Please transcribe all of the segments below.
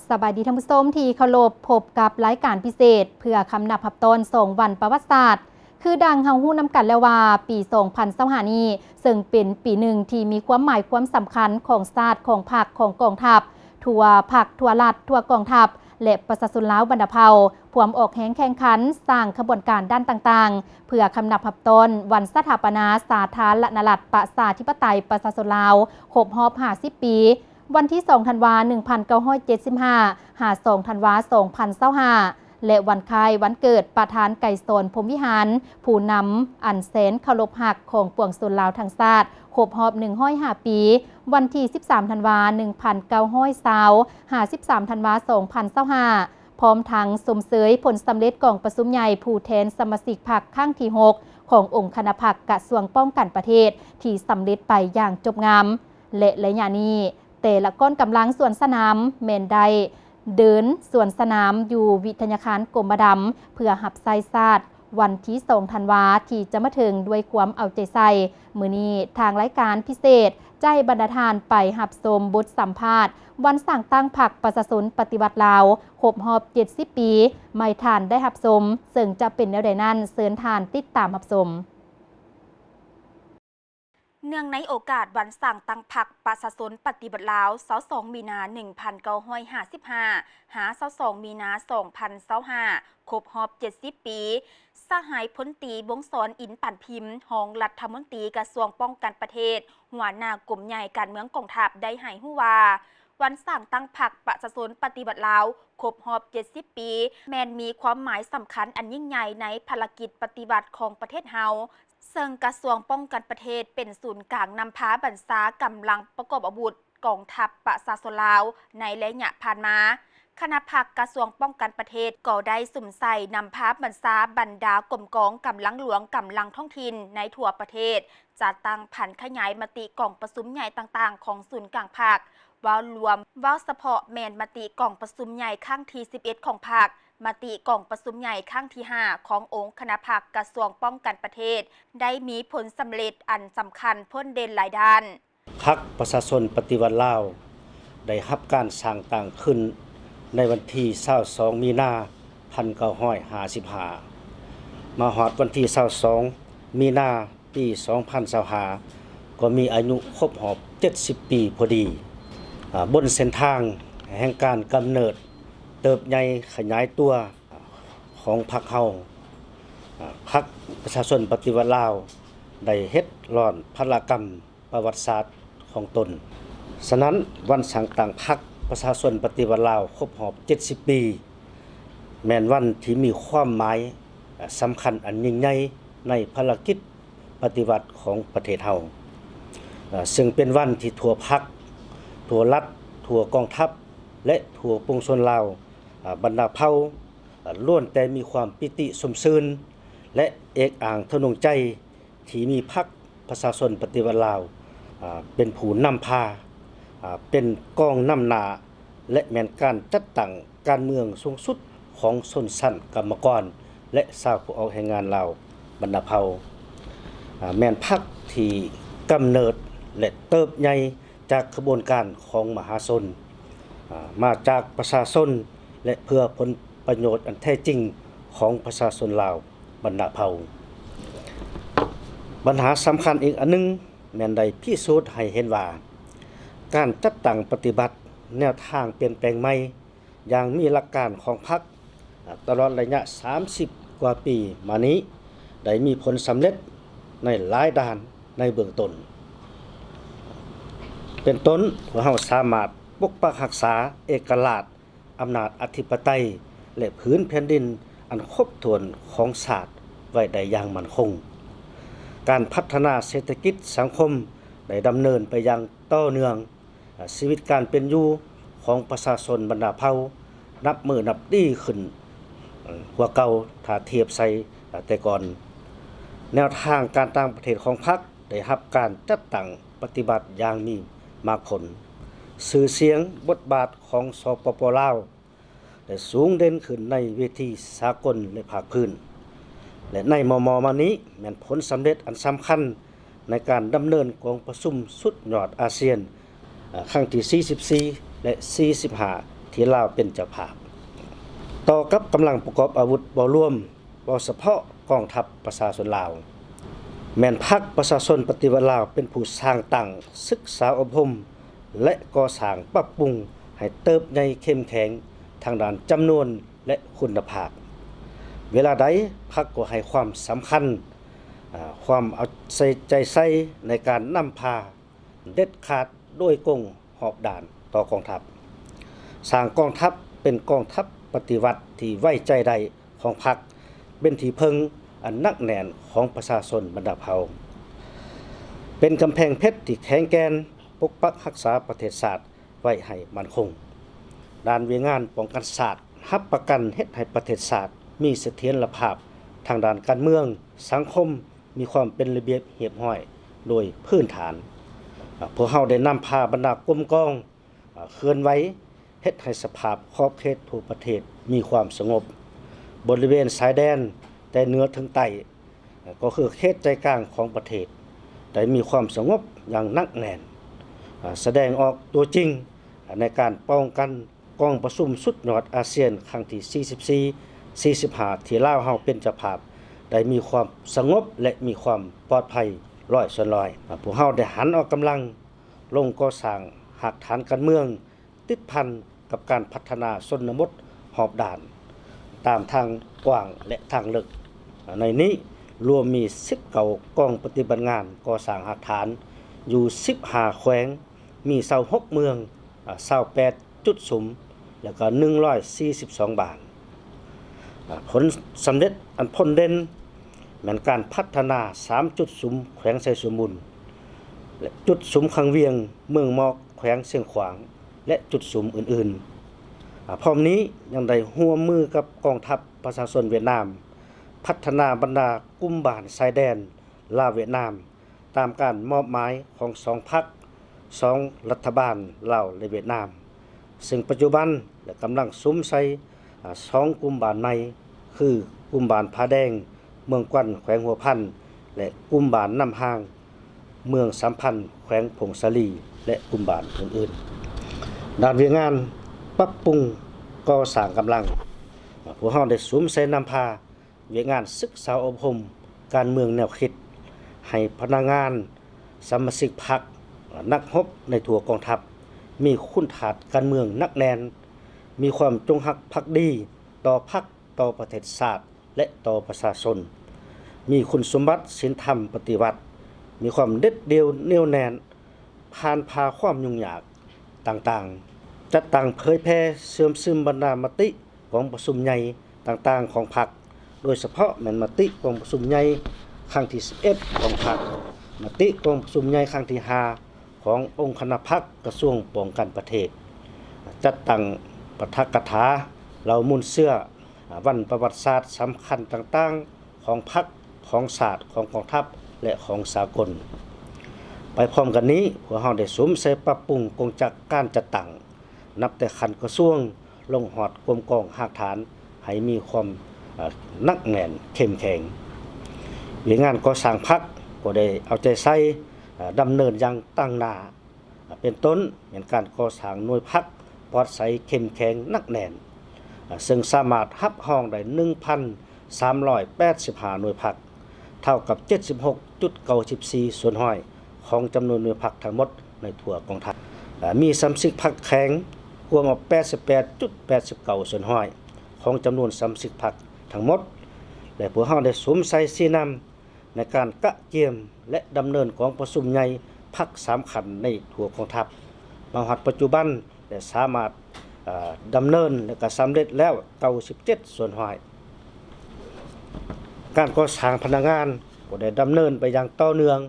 ສະບາຍດີທ່ານຜູ້ຊົມທີ່ເຄົາລົບ, ພົບກັບລາຍການພິເສດເພື່ອຄຳນັບຮັບຕ້ອນສອງວັນປະຫວັດສາດ. ຄືດັ່ງເຮົາຮູ້ນຳກັນແລ້ວວ່າ ປີສອງພັນຊາວຫ້ານີ້ ເຊິ່ງເປັນປີໜຶ່ງທີ່ມີຄວາມໝາຍຄວາມສຳຄັນຂອງຊາດ, ຂອງພັກ, ຂອງກອງທັບ, ທົ່ວພັກ, ທົ່ວລັດ, ທົ່ວກອງທັບ ແລະ ປະຊາຊົນລາວບັນດາເຜົ່າ ພວມອອກແຮງແຂ່ງຂັນ ສ້າງຂະບວນການດ້ານຕ່າງໆ ເພື່ອຄຳນັບຮັບຕ້ອນວັນສະຖາປະນາສາທາລະນະລັດ ປະຊາທິປະໄຕ ປະຊາຊົນລາວ ຄົບຮອບຫ້າສິບປີ ວັນທີສອງທັນວາ ໜຶ່ງພັນເກົ້າຮ້ອຍເຈັດສິບຫ້າ ຫາສອງທັນວາ ສອງພັນຊາວຫ້າ ແລະ ວັນຄ້າຍວັນເກີດປະທານໄກສອນ ພົມວິຫານ ຜູ້ນຳອັນແສນເຄົາລົບຮັກຂອງປວງຊົນລາວທັງຊາດ ຄົບຮອບໜຶ່ງຮ້ອຍຫ້າປີ ວັນທີສິບສາມທັນວາ ໜຶ່ງພັນເກົ້າຮ້ອຍຊາວ ຫາສິບສາມທັນວາ ສອງພັນຊາວຫ້າ ພ້ອມທັງຊົມເຊີຍຜົນສຳເລັດກອງປະຊຸມໃຫຍ່ຜູ້ແທນສະມາຊິກພັກຄັ້ງທີຫົກ ຂອງອົງຄະນະພັກກະຊວງປ້ອງກັນປະເທດ ທີ່ສຳເລັດໄປຢ່າງຈົບງາມ ແລະ ໄລຍະນີ້ ແຕ່ລະກ້ອນກຳລັງສວນສະໜາມແມ່ນໄດ້ເດີນສວນສະໜາມຢູ່ວິທະຍາຄານກົມມະດຳ ເພື່ອຮັບໃຊ້ຊາດ ວັນທີສອງທັນວາທີ່ຈະມາເຖິງດ້ວຍຄວາມເອົາໃຈໃສ່. ມື້ນີ້ທາງລາຍການພິເສດຈະໃຫ້ບັນດາທ່ານໄປຮັບຊົມບົດສຳພາດ ວັນສ້າງຕັ້ງພັກປະຊາຊົນປະຕິວັດລາວ ຄົບຮອບເຈັດສິບປີ ໃຫ້ທ່ານໄດ້ຮັບຊົມ, ເຊິ່ງຈະເປັນແນວໃດນັ້ນ ເຊີນທ່ານຕິດຕາມຮັບຊົມ. ເນື່ອງໃນໂອກາດວັນສ້າງຕັ້ງພັກປະຊາຊົນປະຕິວັດລາວ ຊາວສອງມີນາ ໜຶ່ງພັນເກົ້າຮ້ອຍຫ້າສິບຫ້າ ຫາ ຊາວສອງມີນາ ສອງພັນຊາວຫ້າ ຄົບຮອບເຈັດສິບປີ, ສະຫາຍພົນຕີ ວົງສອນ ອິນປານພິມ ຮອງລັດຖະມົນຕີກະຊວງປ້ອງກັນປະເທດ ຫົວໜ້າກົມໃຫຍ່ການເມືອງກອງທັບ ໄດ້ໃຫ້ຮູ້ວ່າ ວັນສ້າງຕັ້ງພັກປະຊາຊົນປະຕິວັດລາວ ຄົບຮອບເຈັດສິບປີ ແມ່ນມີຄວາມໝາຍສຳຄັນອັນຍິ່ງໃຫຍ່ໃນພາລະກິດປະຕິວັດຂອງປະເທດເຮົາ, ເຊິ່ງກະຊວງປ້ອງກັນປະເທດເປັນສູນກາງນຳພາບັນຊາກຳລັງປະກອບອາວຸດກອງທັບປະຊາຊົນລາວໃນໄລຍະຜ່ານມາ. ຄະນະພັກກະຊວງປ້ອງກັນປະເທດກໍໄດ້ສຸມໃສ່ນຳພາບັນຊາບັນດາກົມກອງກຳລັງຫຼວງກຳລັງທ້ອງຖິ່ນໃນທົ່ວປະເທດ, ຈັດຕັ້ງຜັນຂະຫຍາຍມະຕິກອງປະຊຸມໃຫຍ່ຕ່າງໆຂອງສູນກາງພັກ, ເວົ້າລວມ, ເວົ້າສະເພາະແມ່ນມະຕິກອງປະຊຸມໃຫຍ່ຄັ້ງທີສິບເອັດຂອງພັກ, ມະຕິກອງປະຊຸມໃຫຍ່ຄັ້ງທີຫ້າຂອງອົງຄະນະພັກກະຊວງປ້ອງກັນປະເທດ ໄດ້ມີຜົນສຳເລັດອັນສຳຄັນພົ້ນເດັ່ນຫຼາຍດ້ານ. ພັກປະຊາຊົນປະຕິວັດລາວ ໄດ້ຮັບການສ້າງຕັ້ງຂຶ້ນໃນວັນທີຊາວສອງມີນາ ພັນເກົ້າຮ້ອຍຫ້າສິບຫ້າ ມາຮອດວັນທີຊາວສອງມີນາ ປີສອງພັນຊາວຫ້າ ກໍມີອາຍຸຄົບຮອບເຈັດສິບປີພໍດີ. ອາ ບົນເສັ້ນທາງແຫ່ງການກຳເນີດ, ເຕີບໃຫຍ່, ຂະຫຍາຍຕົວຂອງພັກເຮົາ, ອາ ພັກປະຊາຊົນປະຕິວັດລາວ ໄດ້ເຮັດລ້ອນພາລະກຳ ປະຫວັດສາດຂອງຕົນ. ສະນັ້ນ, ວັນສ້າງຕັ້ງພັກປະຊາຊົນປະຕິວັດລາວຄົບຮອບເຈັດສິບປີ ແມ່ນວັນທີ່ມີຄວາມໝາຍສຳຄັນອັນຍິ່ງໃຫຍ່ໃນພາລະກິດປະຕິວັດຂອງປະເທດເຮົາ, ເຊິ່ງເປັນວັນທີ່ທົ່ວພັກ, ທົ່ວລັດ, ທົ່ວກອງທັບ ແລະ ທົ່ວປວງຊົນລາວ, ບັນດາເຜົ່າ ລ້ວນແຕ່ມີຄວາມປີຕິຊົມຊື່ນ ແລະ ເອກອາງທະນົງໃຈ ທີ່ມີພັກປະຊາຊົນປະຕິວັດລາວ ອາ ເປັນຜູ້ນຳພາ, ອາ ເປັນກອງນຳໜ້າ ແລະ ແມ່ນການຈັດຕັ້ງການເມືອງສູງສຸດຂອງຊົນຊັ້ນກຳມະກອນ ແລະ ຊາວຜູ້ອອກແຮງງານລາວບັນດາເຜົ່າ, ອາ ແມ່ນພັກທີ່ກຳເນີດ ແລະ ເຕີບໃຫຍ່ຈາກຂະບວນການຂອງມະຫາຊົນ, ອາ ມາຈາກປະຊາຊົນ ແລະ ເພື່ອຜົນປະໂຫຍດອັນແທ້ຈິງຂອງປະຊາຊົນລາວ ບັນດາເຜົ່າ. ບັນຫາສຳຄັນອີກອັນໜຶ່ງ ແມ່ນໄດ້ພິສູດໃຫ້ເຫັນວ່າ ການຈັດຕັ້ງປະຕິບັດແນວທາງປ່ຽນແປງໃໝ່ຢ່າງມີຫຼັກການຂອງພັກ ຕະຫຼອດໄລຍະສາມສິບກວ່າປີມານີ້ ໄດ້ມີຜົນສຳເລັດໃນຫຼາຍດ້ານໃນເບື້ອງຕົ້ນ. ເປັນຕົ້ນ, ພວກເຮົາສາມາດປົກປັກຮັກສາເອກະລາດ, ອຳນາດອະທິປະໄຕ ແລະ ຜືນແຜ່ນດິນອັນຄົບຖ້ວນຂອງຊາດໄວ້ໄດ້ຢ່າງໝັ້ນຄົງ. ການພັດທະນາເສດຖະກິດສັງຄົມໄດ້ດຳເນີນໄປຢ່າງຕໍ່ເນື່ອງ. ຊີວິດການເປັນຢູ່ຂອງປະຊາຊົນບັນດາເຜົ່ານັບມື້ນັບດີຂຶ້ນກວ່າເກົ່າ ຖ້າທຽບໃສ່ແຕ່ກ່ອນ. ແນວທາງການຕ່າງປະເທດຂອງພັກໄດ້ຮັບການຈັດຕັ້ງປະຕິບັດຢ່າງມີໝາກຜົນ. ຊື່ສຽງ, ບົດບາດຂອງ ສປປ ລາວ ໄດ້ສູງເດັ່ນຂຶ້ນໃນເວທີສາກົນ ແລະ ພາກພື້ນ ແລະ ໃນມໍ່ໆມານີ້ ແມ່ນຜົນສຳເລັດອັນສຳຄັນໃນການດຳເນີນກອງປະຊຸມສຸດຍອດອາຊຽນ ເອີ ຄັ້ງທີສີ່ສິບສີ່ ແລະ ສີ່ສິບຫ້າ ທີ່ ທີ່ລາວເປັນເຈົ້າພາບ. ຕໍ່ກັບກຳລັງປະກອບອາວຸດເວົ້າລວມ, ເວົ້າສະເພາະກອງທັບປະຊາຊົນລາວ, ແມ່ນພັກປະຊາຊົນປະຕິວັດລາວເປັນຜູ້ສ້າງຕັ້ງ, ສຶກສາອົບຮົມ ແລະ ກໍ່ສ້າງປັບປຸງໃຫ້ເຕີບໃຫຍ່ເຂັ້ມແຂງທາງດ້ານຈຳນວນ ແລະ ຄຸນນະພາບ. ເວລາໃດພັກກໍໃຫ້ຄວາມສຳຄັນ, ອາ, ຄວາມເອົາໃສ່ໃຈໃສ່ໃນການນຳພາເດັດຂາດໂດຍກົງຮອບດ້ານຕໍ່ກອງທັບ, ສ້າງກອງທັບເປັນກອງທັບປະຕິວັດທີ່ໄວ້ໃຈໄດ້ຂອງພັກ, ເປັນທີ່ເພິ່ງອັນໜັກແໜ້ນຂອງປະຊາຊົນບັນດາເຜົ່າ, ເປັນກຳແພງເພັດທີ່ແຂງແກ່ນ, ປົກປັກຮັກສາປະເທດຊາດ ໄວ້ໃຫ້ໝັ້ນຄົງ. ດ້ານວຽກງານປ້ອງກັນຊາດ ຮັບປະກັນເຮັດໃຫ້ປະເທດຊາດມີສະຖຽນລະພາບທາງດ້ານການເມືອງ, ສັງຄົມ, ມີຄວາມເປັນລະບຽບຮຽບຮ້ອຍໂດຍພື້ນຖານ. ພວກເຮົາໄດ້ນຳພາບັນດາກົມກອງ ເຄື່ອນໄຫວ ເຮັດໃຫ້ສະພາບຂອບເຂດທົ່ວປະເທດມີຄວາມສະຫງົບ. ບໍລິເວນຊາຍແດນແຕ່ເໜືອເຖິງໃຕ້ ກໍຄືເຂດໃຈກາງຂອງປະເທດ ໄດ້ມີຄວາມສະຫງົບຢ່າງໜັກແໜ້ນ, ສະແດງອອກຕົວຈິງໃນການປ້ອງກັນ. ກອງປະຊຸມສຸດຍອດອາຊຽນຄັ້ງທີສີ່ສິບສີ່ ສີ່ສິບຫ້າ ທີ່ລາວເຮົາເປັນເຈົ້າພາບ ໄດ້ມີຄວາມສະຫງົບ ແລະ ມີຄວາມປອດໄພຮ້ອຍສ່ວນຮ້ອຍ. ພວກເຮົາໄດ້ຫັນອອກກຳລັງລົງກໍ່ສ້າງຮາກຖານການເມືອງ ຕິດພັນກັບການພັດທະນາຊົນນະບົດຮອບດ້ານ ຕາມທາງກວ້າງ ແລະ ທາງເລິກ. ໃນນີ້ລວມມີສິບເກົ້າກອງປະຕິບັດງານກໍ່ສ້າງຮາກຖານ ຢູ່ສິບຫ້າແຂວງ, ມີຊາວຫົກເມືອງ, ອາ, ຊາວແປດຈຸດສຸມ ແລະ ກໍໜຶ່ງຮ້ອຍສີ່ສິບສອງບ້ານ. ອາ, ຜົນສຳເລັດອັນພົ້ນເດັ່ນແມ່ນການພັດທະນາສາມຈຸດສຸມແຂວງໄຊສົມບູນ ແລະ ຈຸດສຸມຄັງວຽງເມືອງໝອກ ແຂວງຊຽງຂວາງ ແລະ ຈຸດສຸມອື່ນໆ. ອາ, ພ້ອມນີ້ຍັງໄດ້ຮ່ວມມືກັບກອງທັບປະຊາຊົນຫວຽດນາມ ພັດທະນາບັນດາກຸ່ມບ້ານຊາຍແດນລາວຫວຽດນາມ ຕາມການມອບໝາຍຂອງສອງພັກ, ສອງລັດຖະບານລາວ ແລະ ຫວຽດນາມ, ເຊິ່ງປັດຈຸບັນ ແລະ ກຳລັງສຸມໃສ່, ອາ, ສອງກຸ່ມບ້ານໃໝ່ ຄື ກຸ່ມບ້ານຜາແດງ ເມືອງກວັນ ແຂວງຫົວພັນ ແລະ ກຸ່ມບ້ານນ້ຳຮ່າງ ເມືອງສາມພັນ ແຂວງຜົ້ງສາລີ ແລະ ກຸ່ມບ້ານອື່ນໆ. ດ້ານວຽກງານປັບປຸງກໍ່ສ້າງກຳລັງ, ພວກເຮົາໄດ້ສຸມໃສ່ນຳພາວຽກງານສຶກສາອົບຮົມການເມືອງແນວຄິດ ໃຫ້ພະນັກງານ, ສະມາຊິກພັກ, ນັກຮົບໃນທົ່ວກອງທັບ ມີຄຸນທາດການເມືອງໜັກແໜ້ນ, ມີຄວາມຈົງຮັກພັກດີຕໍ່ພັກ, ຕໍ່ປະເທດຊາດ ແລະ ຕໍ່ປະຊາຊົນ, ມີຄຸນສົມບັດສິນທຳປະຕິວັດ, ມີຄວາມເດັດດ່ຽວໜຽວແໜ້ນ, ຜ່ານຜ່າຄວາມຫຍຸ້ງຍາກຕ່າງໆ, ຈັດຕັ້ງເຜີຍແຜ່ເຊື່ອມຊຶມບັນດາມະຕິກອງປະຊຸມໃຫຍ່ຕ່າງໆຂອງພັກ, ໂດຍສະເພາະແມ່ນມະຕິກອງປະຊຸມໃຫຍ່ຄັ້ງທີສິບເອັດຂອງພັກ, ມະຕິກອງປະຊຸມໃຫຍ່ຄັ້ງທີຫ້າ ຂອງອົງຄະນະພັກກະຊວງປ້ອງກັນປະເທດ, ຈັດຕັ້ງປາຖະກະຖາເລົ່າມູນເຊື້ອ, ວັນປະຫວັດສາດສຳຄັນຕ່າງໆຂອງພັກ, ຂອງຊາດ, ຂອງກອງທັບ ແລະ ຂອງສາກົນ. ໄປພ້ອມກັນນີ້, ພວກເຮົາໄດ້ສຸມໃສ່ປັບປຸງກົງຈັກການຈັດຕັ້ງ, ນັບແຕ່ຂັ້ນກະຊວງ ລົງຮອດກົມກອງຮາກຖານໃຫ້ມີຄວາມ, ເອີ, ໜັກແໜ້ນເຂັ້ມແຂງ. ວຽກງານກໍ່ສ້າງພັກກໍໄດ້ເອົາໃຈໃສ່, ເອີ, ດຳເນີນຢ່າງຕັ້ງໜ້າ, ເປັນຕົ້ນແມ່ນການກໍ່ສ້າງໜ່ວຍພັກປອດໃສເຂັ້ມແຂງໜັກແໜ້ນ, ເຊິ່ງສາມາດຮັບຮອງໄດ້ໜຶ່ງພັນສາມຮ້ອຍແປດສິບຫ້າໜ່ວຍພັກ, ເທົ່າກັບເຈັດສິບຫົກຈຸດເກົ້າສິບສີ່ສ່ວນຮ້ອຍຂອງຈຳນວນໜ່ວຍພັກທັງໝົດໃນທົ່ວກອງທັບ. ມີສະມາຊິກພັກແຂງກວມເອົາແປດສິບແປດຈຸດແປດສິບເກົ້າສ່ວນຮ້ອຍຂອງຈຳນວນສະມາຊິກພັກທັງໝົດ, ແລະ ພວກເຮົາໄດ້ສຸມໃສ່ຊີ້ນຳໃນການກະກຽມ ແລະ ດຳເນີນກອງປະຊຸມໃຫຍ່ພັກສຳຄັນໃນທົ່ວກອງທັບ ມາຮອດປັດຈຸບັນ ແລະ ສາມາດ, ເອີ, ດຳເນີນ ແລະ ກະສຳເລັດແລ້ວເກົ້າສິບເຈັດສ່ວນຮ້ອຍ. ການກໍ່ສ້າງພະນັກງານກໍໄດ້ດຳເນີນໄປຢ່າງຕໍ່ເນື່ອງ,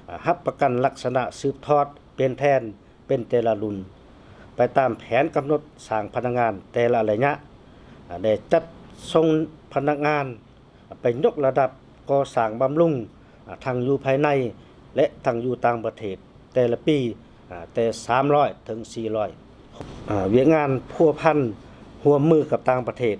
ເອີ, ຮັບປະກັນລັກສະນະສືບທອດ, ປ່ຽນແທນເປັນແຕ່ລະລຸ້ນ ໄປຕາມແຜນກຳນົດສ້າງພະນັກງານແຕ່ລະໄລຍະ, ເອີ, ໄດ້ຈັດສົ່ງພະນັກງານ ໄປຍົກລະດັບກໍ່ສ້າງບຳລຸງ, ທັງຢູ່ພາຍໃນ ແລະ ທັງຢູ່ຕ່າງປະເທດ ແຕ່ລະປີ, ແຕ່ສາມຮ້ອຍເຖິງສີ່ຮ້ອຍ. ວຽກງານພົວພັນຮ່ວມມືກັບຕ່າງປະເທດ,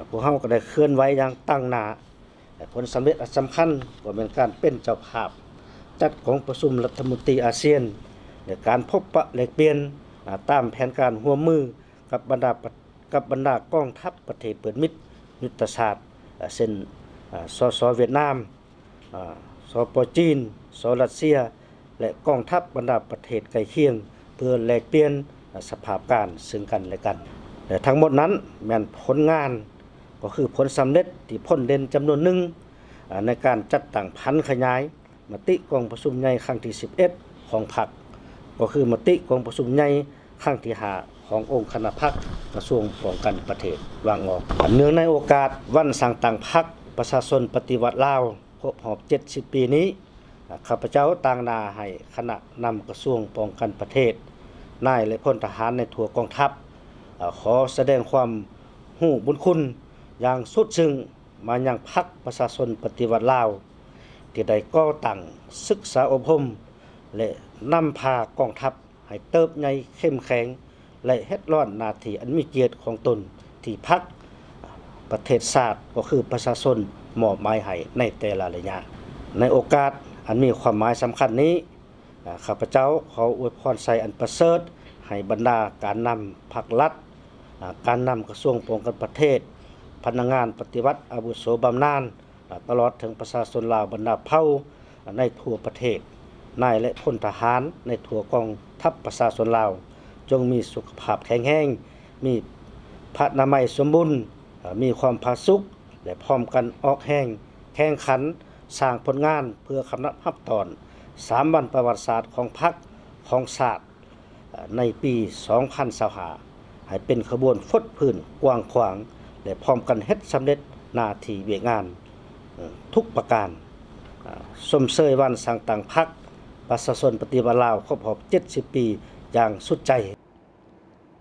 ພວກເຮົາກໍໄດ້ເຄື່ອນໄຫວຢ່າງຕັ້ງໜ້າ, ແລະ ຜົນສຳເລັດອັນສຳຄັນກໍແມ່ນການເປັນເຈົ້າພາບຈັດກອງປະຊຸມລັດຖະມົນຕີອາຊຽນ ແລະ ການພົບປະແລກປ່ຽນ, ຕາມແຜນການຮ່ວມມື ກັບບັນດາປະ ກັບບັນດາກອງທັບປະເທດເປີດມິດຍຸດທະສາດ ເຊັ່ນ ສສ ຫວຽດນາມ, ສປ ຈີນ, ສ ຣັດເຊຍ ແລະ ກອງທັບບັນດາປະເທດໃກ້ຄຽງ ເພື່ອແລກປ່ຽນສະພາບການເຊິ່ງກັນແລະກັນ. ແລະ ທັງໝົດນັ້ນແມ່ນຜົນງານ ກໍຄືຜົນສຳເລັດທີ່ພົ້ນເດັ່ນຈຳນວນໜຶ່ງ ໃນການຈັດຕັ້ງຜັນຂະຫຍາຍມະຕິກອງປະຊຸມໃຫຍ່ຄັ້ງທີສິບເອັດຂອງພັກ ກໍຄືມະຕິກອງປະຊຸມໃຫຍ່ຄັ້ງທີຫ້າຂອງອົງຄະນະພັກກະຊວງປ້ອງກັນປະເທດວາງອອກ. ເນື່ອງໃນໂອກາດວັນສ້າງຕັ້ງພັກປະຊາຊົນປະຕິວັດລາວ ຄົບຮອບເຈັດສິບປີນີ້, ຂ້າພະເຈົ້າຕາງໜ້າໃຫ້ຄະນະນຳກະຊວງປ້ອງກັນປະເທດ, ນາຍ ແລະ ພົນທະຫານໃນທົ່ວກອງທັບ ຂໍສະແດງຄວາມຮູ້ບຸນຄຸນຢ່າງສຸດຊຶ້ງມາຍັງພັກປະຊາຊົນປະຕິວັດລາວ ທີ່ໄດ້ກໍ່ຕັ້ງ, ສຶກສາອົບຮົມ ແລະ ນຳພາກອງທັບໃຫ້ເຕີບໃຫຍ່ເຂັ້ມແຂງ ແລະ ເຮັດລ້ອນໜ້າທີ່ອັນມີກຽດຂອງຕົນທີ່ພັກ, ປະເທດຊາດ ກໍຄືປະຊາຊົນມອບໝາຍໃຫ້ໃນແຕ່ລະໄລຍະ. ໃນໂອກາດອັນມີຄວາມໝາຍສຳຄັນນີ້, ຂ້າພະເຈົ້າຂໍອວຍພອນໄຊອັນປະເສີດໃຫ້ບັນດາການນຳພັກລັດ, ການນຳກະຊວງປ້ອງກັນປະເທດ, ພະນັກງານປະຕິວັດອາວຸໂສບຳນານ ຕະຫຼອດເຖິງປະຊາຊົນລາວບັນດາເຜົ່າໃນທົ່ວປະເທດ, ນາຍ ແລະ ພົນທະຫານໃນທົ່ວກອງທັບປະຊາຊົນລາວ ຈົ່ງມີສຸຂະພາບແຂງແຮງ, ມີພະນາໄມສົມບູນ, ມີຄວາມຜາສຸກ ແລະ ພ້ອມກັນອອກແຮງແຂ່ງຂັນສ້າງຜົນງານເພື່ອຄຳນັບຮັບຕ້ອນສາມວັນປະຫວັດສາດຂອງພັກ, ຂອງຊາດ ໃນປີສອງພັນຊາວຫ້າ ໃຫ້ເປັນຂະບວນຟົດຟື້ນກວ້າງຂວາງ ແລະ ພ້ອມກັນເຮັດສຳເລັດໜ້າທີ່ວຽກງານ ເອີ ທຸກປະການ, ເອີ ຊົມເຊີຍວັນສ້າງຕັ້ງພັກປະຊາຊົນປະຕິວັດລາວຄົບຮອບເຈັດສິບປີຢ່າງສຸດໃຈ.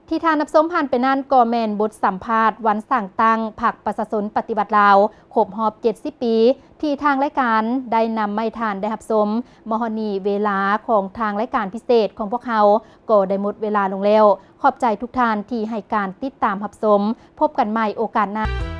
ທີ່ທ່ານຮັບຊົມຜ່ານໄປນັ້ນກໍແມ່ນບົດສຳພາດວັນສ້າງຕັ້ງພັກປະຊາຊົນປະຕິວັດລາວຄົບຮອບເຈັດສິບປີ ທີ່ທາງລາຍການໄດ້ນຳມາໃຫ້ທ່ານໄດ້ຮັບຊົມ. ມາຮອດນີ້ເວລາຂອງທາງລາຍການພິເສດຂອງພວກເຮົາກໍໄດ້ໝົດເວລາລົງແລ້ວ. ຂອບໃຈທຸກທ່ານທີ່ໃຫ້ການຕິດຕາມຮັບຊົມ. ພົບກັນໃໝ່ໂອກາດໜ້າ.